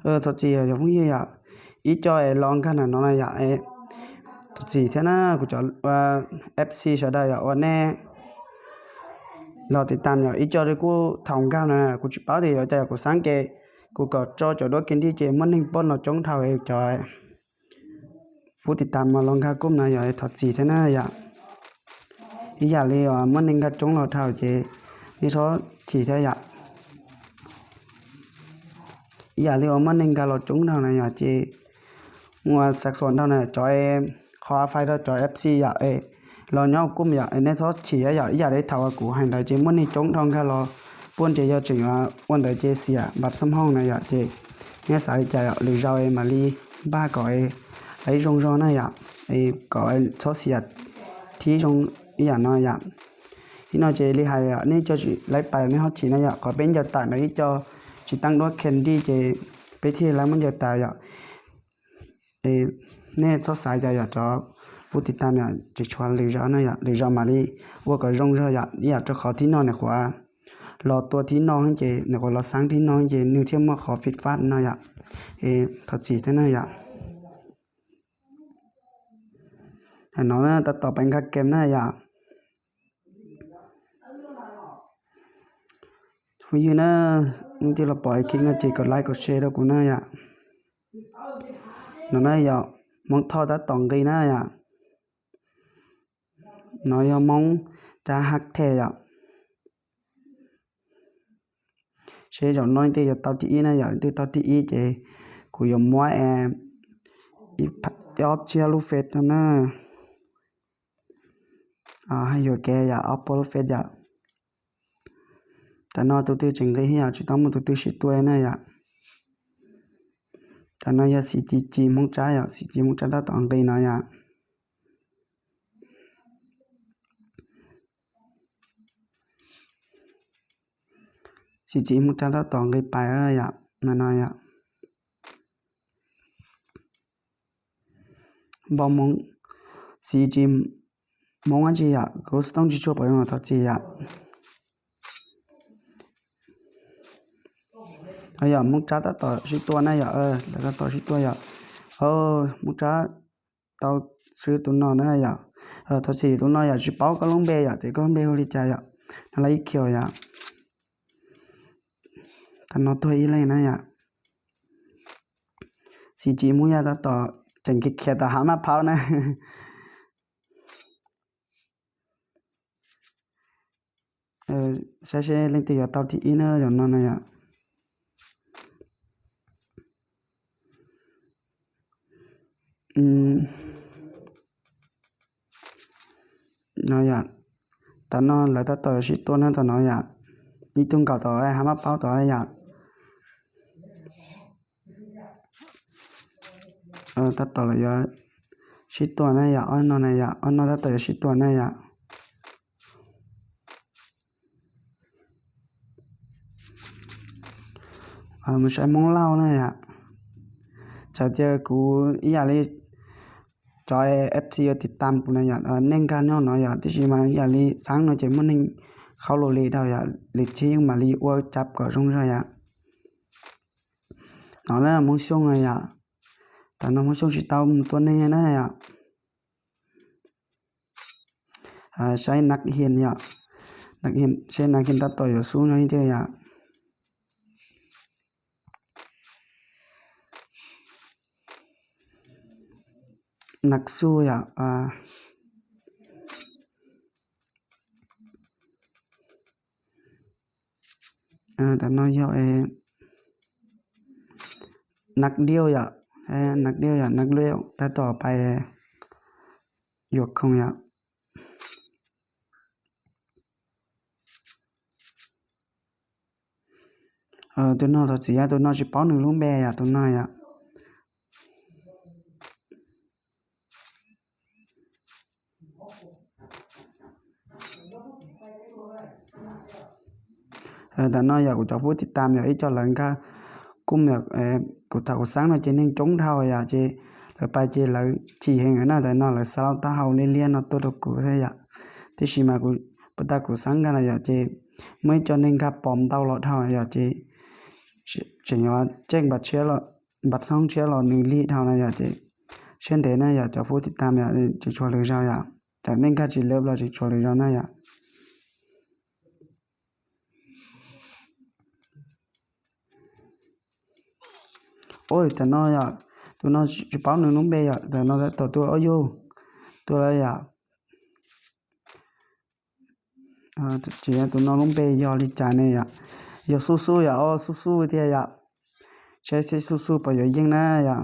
Thov txim yog phooj ywg yom, ib co es los nkag ntawm no na yom. Thov txim thiab na kuv cov F C sawv daws yom, uas nej los tiv tam yom, ib co kuj thaum nkag no kuv tsis paub tias yuav cas yom, kuv xav ces kuv kom tso cov duab kis nrig ces muaj neeg pom los coob dhau cov pub tiv tam los nkag kuj no yom, thov txim thiab na yom. Ib yam li uas muaj neeg nkag coob los dhau ces nej txhob chim thiab yom. Ib yam li uas muaj neeg nkag los coob dhau na yom ces mus xav xuas dhau na cov qhov fais rau cov F C yom, los nyob kuj yom, nej txhob chim yom. Ib yam li thaum uas kuv hais ntawd ces muaj neeg coob dhau nkag los puag ces yog tseem yuav ua ntawd ces xiam npam xab hooj na yom, ces nej xav li cas yom, lwm zaus mam li npaj kom lawv zoo zog na yom, kom txhob xiam thib zoo ib yam no yom. Ib no ces li hais yom, nej cov tsis laib pais nej ho chim na yom, qhov peb ncaws tawm ntawd ib co tsis teeb duab kis nrig ces peb thiaj laib muab ncaws tawm yom. Nej txhob xav cas yom, cov pub tiv tam yom, tsis tshuav lwm zaus na yom, lwm zaus mam li ua kom zoo zog yom, ib yam rau qhov thib no nws qhuav los tua thib no ces nws qhuav los xeeb thib no ces nws thiaj muaj qhov fij fab no yom. Thov txim thiab na yom. Hais no na tab tom pais nkag kem na yom. Phooj ywg na, nej twb los pom clip no ces kom like kom share rau kuv na yom. No na yom, Hmoob Thoj tab tom nqis na yom. No yog Hmoob Tsab Hab Thej yom. Seb zaum no leej twg yuav tau thib ib na yom, leej twg tau thib ib ces kuv yuav muab ib ob txhiab lub fej no na. Haj yuam kev yom, ob puas lub fej yom. Tam no tus twg tseem nqis yom, tsis tau muaj tus twg sib tua na yom. Tam no yog Xim Ci Ci Hmoob Tsab yom, Xim Ci Hmoob Tsab tab tom nqis no yom. Xim Ci Hmoob Tsab tab tom nqis pais yom, no no yom. Npau Hmoob, Xim Ci Hmoob dab tsi yom, kuv xov tooj tsis tshua pom zoo, thov txim yom. Yog Hmoob Tsab tab tom sib tua na yom, lawv tab tom sib tua yom. Hmoob Tsab tau swb tus no na yom. Thov txim tus no yom, tsis paub koj lub npe yom, tias koj lub npe hu li cas yom. No lawv ib khiaus yom. Tam no tuag ib leeg na yom. Xim Ci Hmoob Yaj tab tom tseem khiav khiav tom hav maj phaub na. Saib seb leej twg yuav tau thib ib na yom, no na yom. No yom, tam no lawv tab tom yuav sib tua na, tam no yom, ib tug nkaum tom hav maj phaub tom yom. Tab tom lawv yuav sib tua na yom, ob no na yom, ob no tab tom yuav sib tua na yom. Mus saib Hmoob Lauj na yom. Txawm tias kuv ib yam li cov F C yuav tiv tam kuv na yom, nej nkag nyob no yom, tiam sis mas ib yam li xeeb no ces muaj neeg qhaub lus li dhau yom, lwm chim mam li ua tsab kom zoo zog yom. No na Hmoob Xyooj na yom, tam no Hmoob Xyooj tsis tau mus tua neeg na yom. Saib Nav Hias yom, Nav Hias, saib Nav Hias tab tom yuav xub no thiab yom. Nav Xub yom. Tam no yog Nav Diauj yom, Nav Diauj yom, Nav Diauj tab tom pais yuav khoom yom. Tus no thov txim yom, tus no tsis paub nws lub npe yom, tus no yom. Tam no yog kuv cov pub tiv tam yog ib co lawv nkag kuj, kuv tham kuv xeeb no ces neeg coob dhau yom, ces lawv pais ces lawv chim heev na, tam no lawv xa lauj taub hau liab liab no tuaj rau kuv thiab yom. Tiam sis mas kuv puas tas kuv xeeb nkag los yom, ces muaj ib co neeg nkag pom ntau los dhau yom, ces tseem yuav tseej npam tshiab los npaj xoob tshiab los nws lig dhau na yom, ces siab ntev na yom, cov phooj ywg tam yom, tseem tshuav lwm zaus yom, cov nej nkag tsis lawv los tseem tshuav lwm zaus na yom. Ua tam no yom, tus no tsis paub nws lub npe yom, tam no tab tom tuaj, ob yug, tuaj lawm yom. Tsis, tus no lub npe yog li cas ne yom? Yog Xub Xub yom, o Xub Xub tiag yom. Saib seb Xub Xub puas yuav yeej na yom.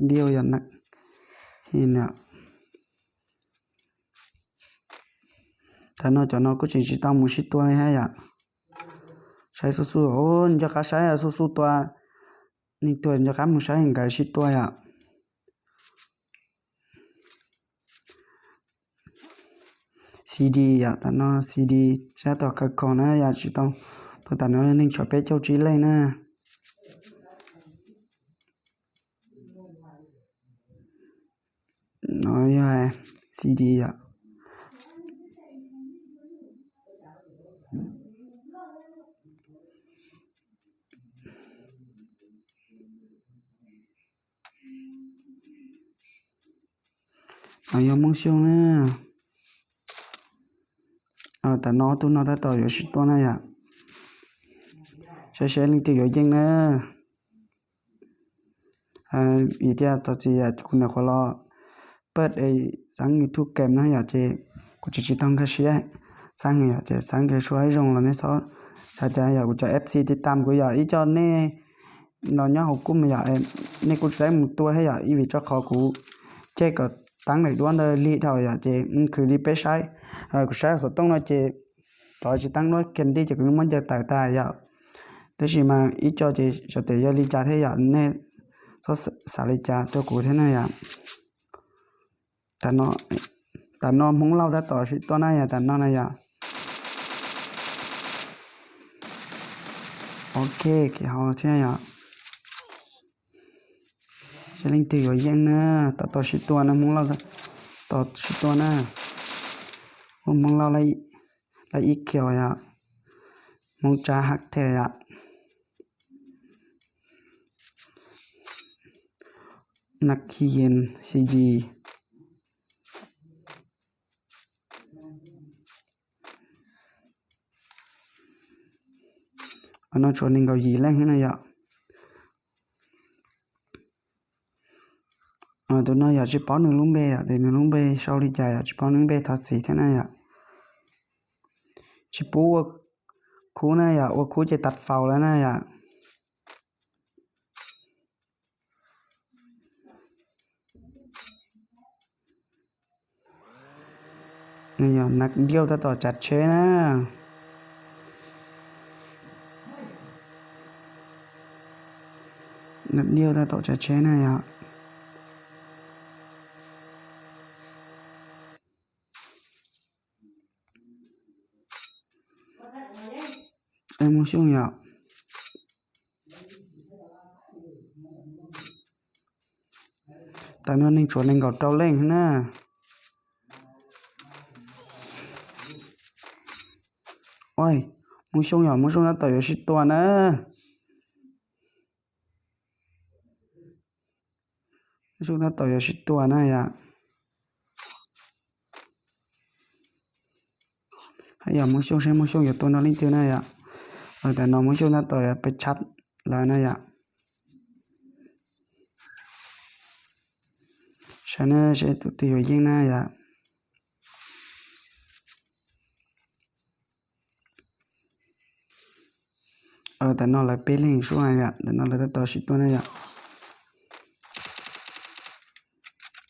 Diu yom, tam no cov no kuj tseem tsis tau mus sib tua li thiab yom. Saib Xub Xub, nco qab saib Xub Xub tua, neeg tuaj nco qab mus saib nkawd sib tua yom. C D yom, tam no C D sab tom kaw khoom na yom, tsis tau, tam no neeg tshuav peb caug tsib leej na. No yog C D yom. No yog Hmoob Xyooj na. Tam no tus no tab tom yuav sib tua na yom. Saib seb leej twg yuav yeej na. Vim tias txog txiv yom, kuv nyuam qhuav los pab es xeeb YouTube game no yom, ces kuv tseem tsis tau nkag siab xeeb yom, ces xeeb ces sua ib zoo los nej txhob xav cas yom, kuv cov F C ti tam kuv yom, ib co nej no nyob hauv kuj mus yom, nej kuj tsis tau mus tua thiab yom, ib vim rau qhov kuv caij kom teeb daim duab ntawd lig dhau yom, ces khwv li peb saib, kuv saib xov tooj no ces tov tsis teeb duab kiag li ces kuv muab ncaws tawm tas yom. Tab sis mas ib co ces xyov tias yog li cas thiab yom, nej txhob xav li cas rau kuv thiab na yom. Tam no Hmoob Lauj tab tom sib tua na yom, tam no na yom. Ok, kiv hauv thiab yom. Seb leej twg yuav yeej na, tab tom sib tua na, Hmoob Lauj tab tom sib tua na. Ua Hmoob Lauj lab ib khiaus yom, Hmoob Tsab hab the yom. Nab Khi Yes C D. No tshuav nees nkaum yim leej na yom. Tus no yom tsis paub nws lub npe yom, tes nws lub npe sau li cas yom, tsis paub nws lub npe thov txim thiab na yom. Tsis pub ua khub na yom, ua khub ces tas faus lawm na yom. Nab Diauj tab tom tsav tsheb na. Nab Diauj tab tom tsav tsheb na yom. Hmoob Xyooj yom. Tam no neeg tshuav nees nkaum rau leej na. Hmoob Xyooj yom, Hmoob Xyooj tab tom yuav sib tua na. Hmoob Xyooj tab tom yuav sib tua na yom. Hab yog Hmoob Xyooj, seb Hmoob Xyooj yuav tua nrog leej twg na yom. Tam no Hmoob Xyooj tab tom yuav pes tshab lawm na yom. Saib na, seb tus twg yuav yeej na yom. Tam no lawv peb leeg sub na yom, tam no lawv tab tom sib tua na yom.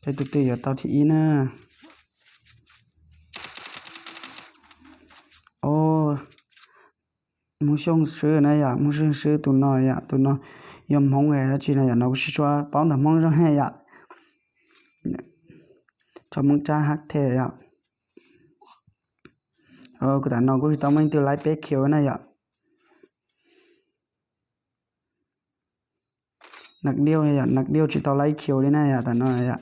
Seb tus twg yuav tau thib ib na. Hmoob Xyooj swb na yom, Hmoob Xyooj swb tus no yom, tus no yog Hmoob dab tsi na yom, no kuv sib sua paub ntawm Hmoob zoo yom. Tso Hmoob Tsab hab the yom. Kuv tam no kuj tsis tau muaj leej twg laib peb khiaus na yom. Nab Diauj yom, Nab Diauj tsis tau laib khiaus li na yom, tam no yom.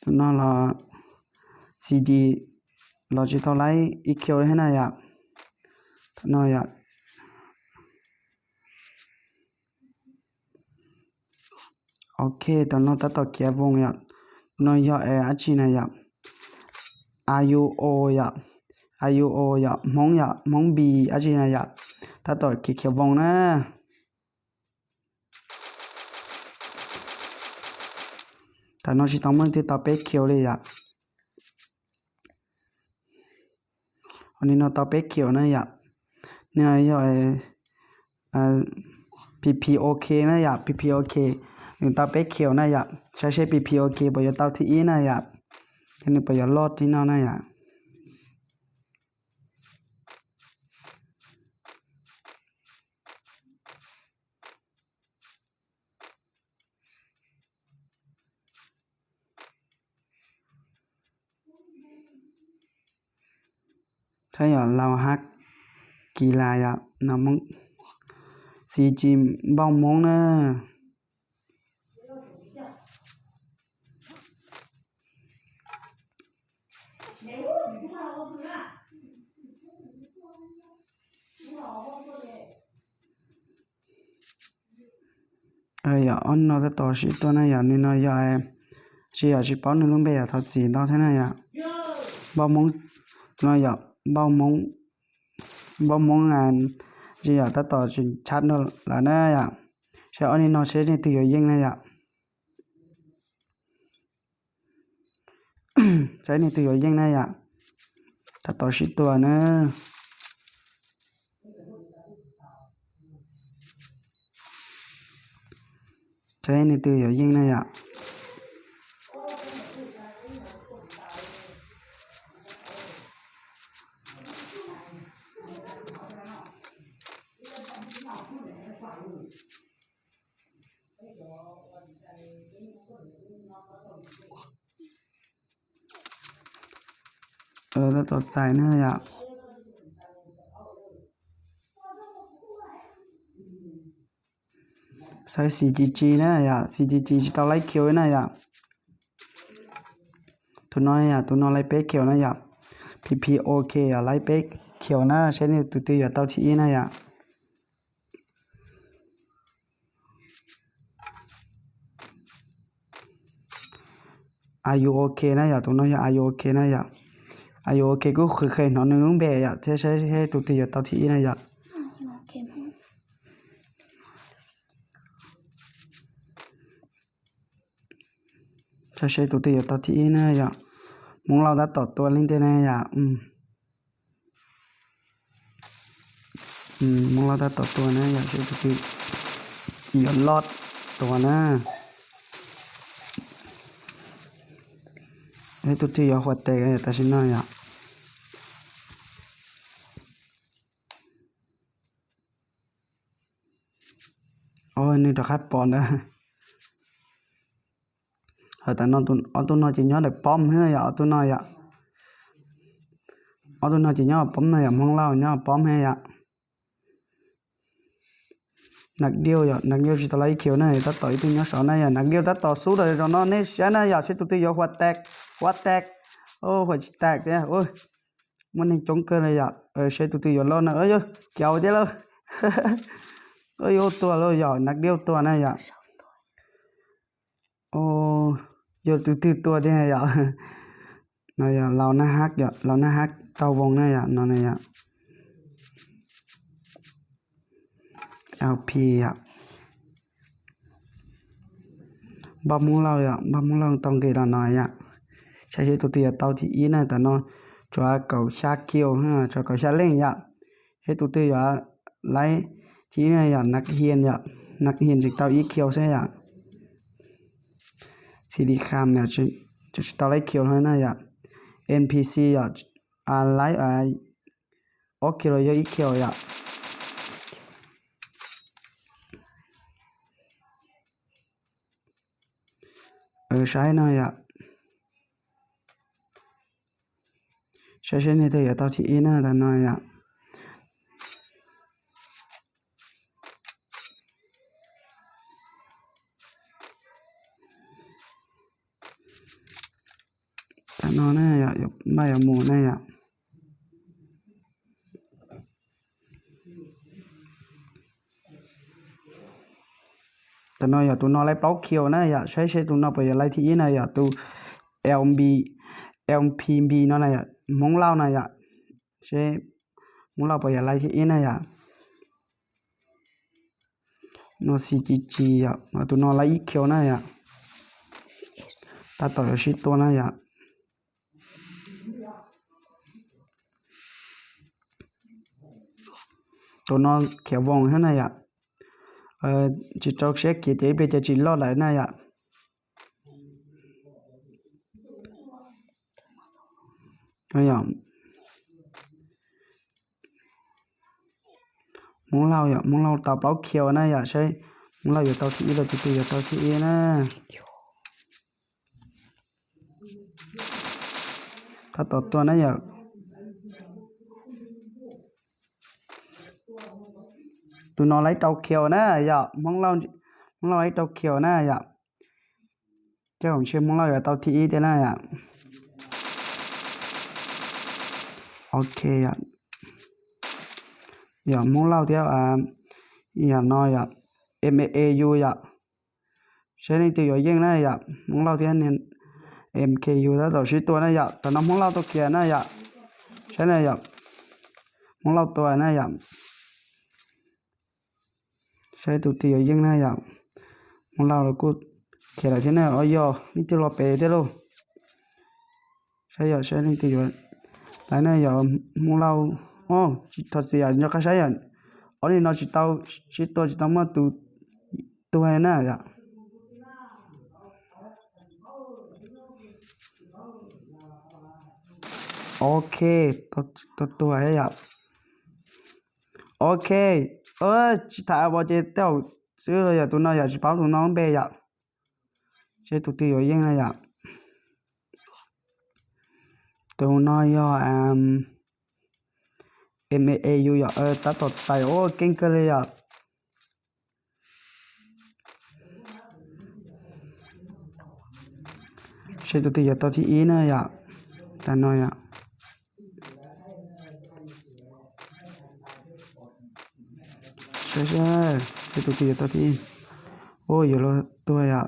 Tus no los C D los tsis tau laib ib khiaus li thiab na yom. No yom. Ok, tam no tab tom khiav voos yom. No yog es dab tsi na yom? Audio yom, audio yom, Hmoob yom, Hmoob npis dab tsi na yom. Tab tom khiav khiav voos na. Tam no tsis tau muaj leej twg tau peb khiaus li yom. Nim no tau peb khiaus na yom. Nim no yog P P OK na yom, P P OK. Nws tau peb khiaus na yom, saib seb P P OK puas yuav tau thib ib na yom. Ces nws puas yuav loj thib no na yom. Thiab yog Laus Hab Kis Las yom, no Hmoob, C G Npauj Hmoob na. Yog ob no tab tom sib tua na yom, nim no yog tsis yog tsis paub nws lub npe yom, thov txim ntau thiab na yom. Npauj Hmoob, no yog Npauj Hmoob, Npauj Hmoob, tsis yog tab tom tsis tshab no lawm na yom. Saib ob nim no seb leej twg yuav yeej na yom. Saib leej twg yuav yeej na yom. Tab tom sib tua na. Saib leej twg yuav yeej na yom. Tab tom txais na yom. Saib C G G na yom, C G G tsis tau laib khiaus na yom. Tus no yom, tus no laib peb khiaus na yom. P P OK yom, laib peb khiaus na, saib tus twg yuav tau thib ib na yom. Are you OK na yom, tus no yog Are you OK na yom. Are you OK kuj qhia hnov nws lub npe yom, thiab saib tus twg yuav tau thib ib na yom. Saib seb tus twg yuav tau thib ib na yom. Hmoob Lauj tab tom tua leej twg na yom. Hmoob Lauj tab tom tua na yom, seb tus twg yuav loj tua na. Seb tus twg yuav huam tes tam sim no yom. Nws rov qab pom ntawd. Tam no ob tug no ces nyob ntawm poob na yom, ob tug no yom. Ob tug no ces nyob poob na yom, Hmoob Lauj nyob poob na yom. Nas Diauj yom, Nas Diauj tsis tau laib khiaus na, tab tom ib tug nyob saud na yom, Nas Diauj tab tom xub rau zaum no nej saib na yom, seb tus twg yuav huam tes, huam tes, huam tsis tas thiab. Muaj neeg coob kawg li yom, seb tus twg yuav loj na, yog kiaus thiab lauj. Yuav tua lauj yom, Nas Diauj tua na yom. Yog tus twg tua thiab yom. No yog Laus Naj Hab yom, Laus Naj Hab Tau Voos na yom, no na yom. L P yom. Npauj Hmoob Lauj yom, Npauj Hmoob Lauj tau nqis los no yom. Saib seb tus twg yuav tau thib ib na, tam no tsuas kaum xya kiaus, tsuas kaum xya leej yom. Seb tus twg yuav laib thib ib na yom, Nas Hias yom, Nas Hias tseem tau ib kiaus xwb yom. Xis Lis Kham yom, tseem tsis tau laib khiaus na yom. N P C yom, laib ob kiaus los yog ib kiaus yom. Saib no yom. Saib seb nej twg yuav tau thib ib na, tam no yom. Tam no na yom, npaj yuav mus na yom. Tam no yog tus no laib plaub kill na yom, saib seb tus no puas yog laib thib ib na yom, tus L P, L P B no na yom, Hmoob Lauj na yom, seb Hmoob Lauj puas yog laib thib ib na yom. No C G G yom, tus no laib ib kill na yom, tab tom yuav sib tua na yom. Tus no khiav voos thiab na yom, tsis rau siab khiav ces ib pliag ces tsis loj lawm na yom. Hmoob Lauj yom, Hmoob Lauj tau plaub kill na yom, saib Hmoob Lauj yuav tau thib ib los tus twg yuav tau thib ib na. Tab tom tua na yom. Tus no laib rau kill na yom, Hmoob Lauj laib rau kill na yom. Coj ntshe Hmoob Lauj yuav tau thib ib thiab na yom. Ok, yog Hmoob Lauj thiab, yam no yom, M A U yom. Saib leej twg yuav yeej na yom, Hmoob Lauj thiab M K U tab tom sib tua na yom, tam no Hmoob Lauj tua kiag na yom. Saib na yom, Hmoob Lauj tua na yom. Saib tus twg yuav yeej na yom. Hmoob Lauj los kuj khiav lawm thiab na, o yog leej twg los pem thiab lauj. Saib yom, saib leej twg yuav lawm na yom, Hmoob Lauj. Tsis thov txim yom, nco qab saib yom, ob niag no tsis tau, sib tua tsis tau muaj tus tuag na yom. Ok, tau tuag thiab yom. Ok, tsis tham ua ces tej zaum xwb los yog tus no yom, tsis paub tus no lub npe yom. Seb tus twg yuav yeej na yom. Tus no yog M A U yom, tab tom tais ua keej kawg li yom. Seb tus twg yuav tau thib ib na yom. Tam no yom. Saib, saib tus twg yuav tau thib ib. Ua yuav luag tuag yom.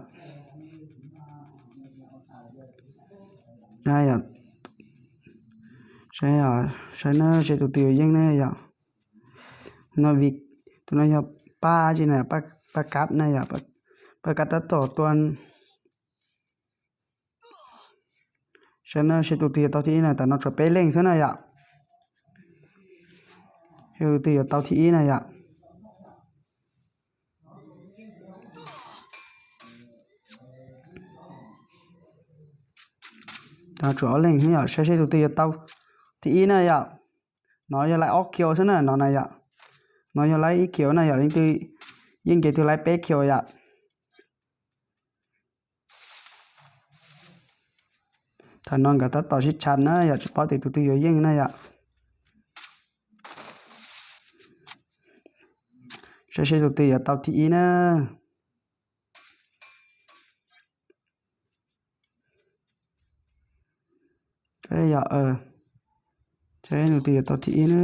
Saib, saib na, seb tus twg yuav yeej na yom. No vim tus no yog Paj tsi na, Paj Kab na yom, Paj Kab tab tom tua. Saib na, seb tus twg yuav tau thib ib na, tam no tshuav peb leej xwb na yom. Seb tus twg yuav tau thib ib na yom. Tam no tshuav ob leeg xwb yom, saib seb tus twg yuav tau thib ib na yom. No yog laib ob kill xwb na, no na yom. No yog laib ib kill na yom, leej twg yeej ces twg laib peb kill yom. Thaum no nkawd tab tom sib tsham na yom, tsis paub tias tus twg yuav yeej na yom. Saib seb tus twg yuav tau thib ib na. Yog, saib tus twg yuav tau thib ib na.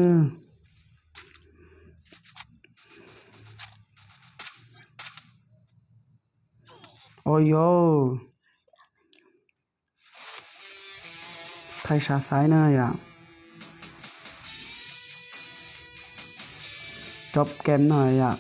Ua yog thaij sab xaiv na yom. Rov game no yom.